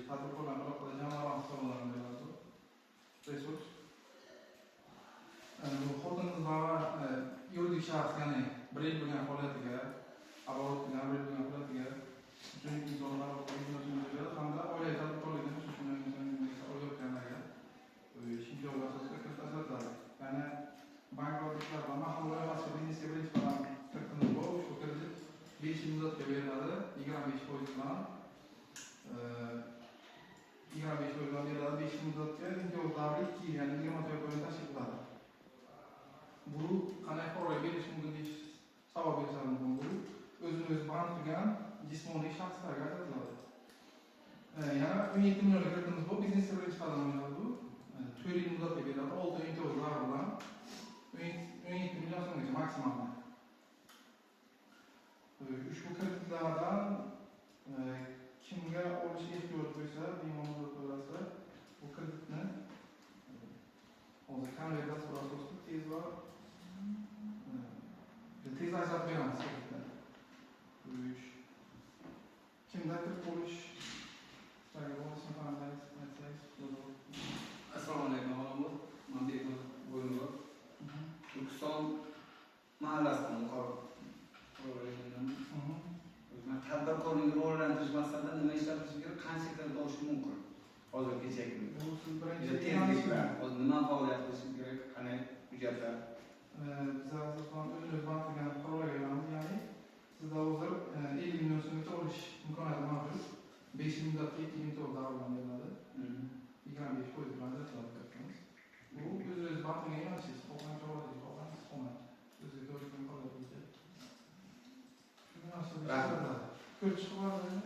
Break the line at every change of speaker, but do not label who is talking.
Tadbirkorlar aloqada jamg'arma hisoblanadi bu resurs. Bu xotin qizlar va yuridik shaxs, ya'ni bir yil bo'lgan holatiga, оборот bilan bir yil bo'lgan holatiga uchinchi insonlar beradi hamda oilaviy tadbirkorlikni 3 million inson olayotganlarga imtiyozlar asosida kredit ajratiladi. Ya'ni bankrotliklar va mahalla loyihasi biznesga birinchi qadam kreditimiz bor. Ushbu kredit 5 yil muddatga beriladi, 25% bilan, 25% bilan beriladi 5 yil muddatga, imtiyoz davri 2 yil, ya'ni 24 oyni tashkil qiladi. Bu qanday fuqaroga berilishi mumkin deyish savol berishlari mumkin. Bu o'zini o'zi band qilgan jismoniy shaxslarga ajratiladi. Yana 17 millionlik kreditimiz bor, biznesga birinchi qadam bo'ladi bu. 4 yil muddatga beriladi, 6 imtiyoz davri bilan 17 million so'mgacha maksimal. Ushbu kreditlardan kimga olish ehtiyoj bo'lsa, bemalol to'lasa, bu kreditni hozir konvert dasturi asosida tez va tez ajratib beramiz kreditni. Kimda kredit olish istagi bor, ism familiyangiz aytsangiz bo'ladi.
Assalomu alaykum, avvalambor. Man Bekmur Bo'yinbor. Turkiston mahallasidan, Buxoro rayonidan. Man tadbirkorlikni rivojlantirish maqsadida nima ishlar qilish kerak, qancha kredit olish mumkin? Hozir kechagi kunda.
Bu siz birinchi
Juda tezlik bilan hozir nima faoliyat qilishim kerak, qanday hujjatlar?
Biz asosan o'zini o'zi band qilgan fuqarolarga beramiz, ya'ni sizda hozir 50 million so'mgacha olish imkoniyati mavjud. 5 yil muddatga 2 imtiyoz davri bilan beriladi. 25% bilan ajratiladi kreditimiz. Bu o'zini o'zi band qilgan yo'nalishingiz, xohlagan olasiz, xohlagan olmaysiz. O'ziga to'g'ri kelgan holat bo'yicha. Shu yo'nalishda
Rahmat.
ko'rib chiqib oladi.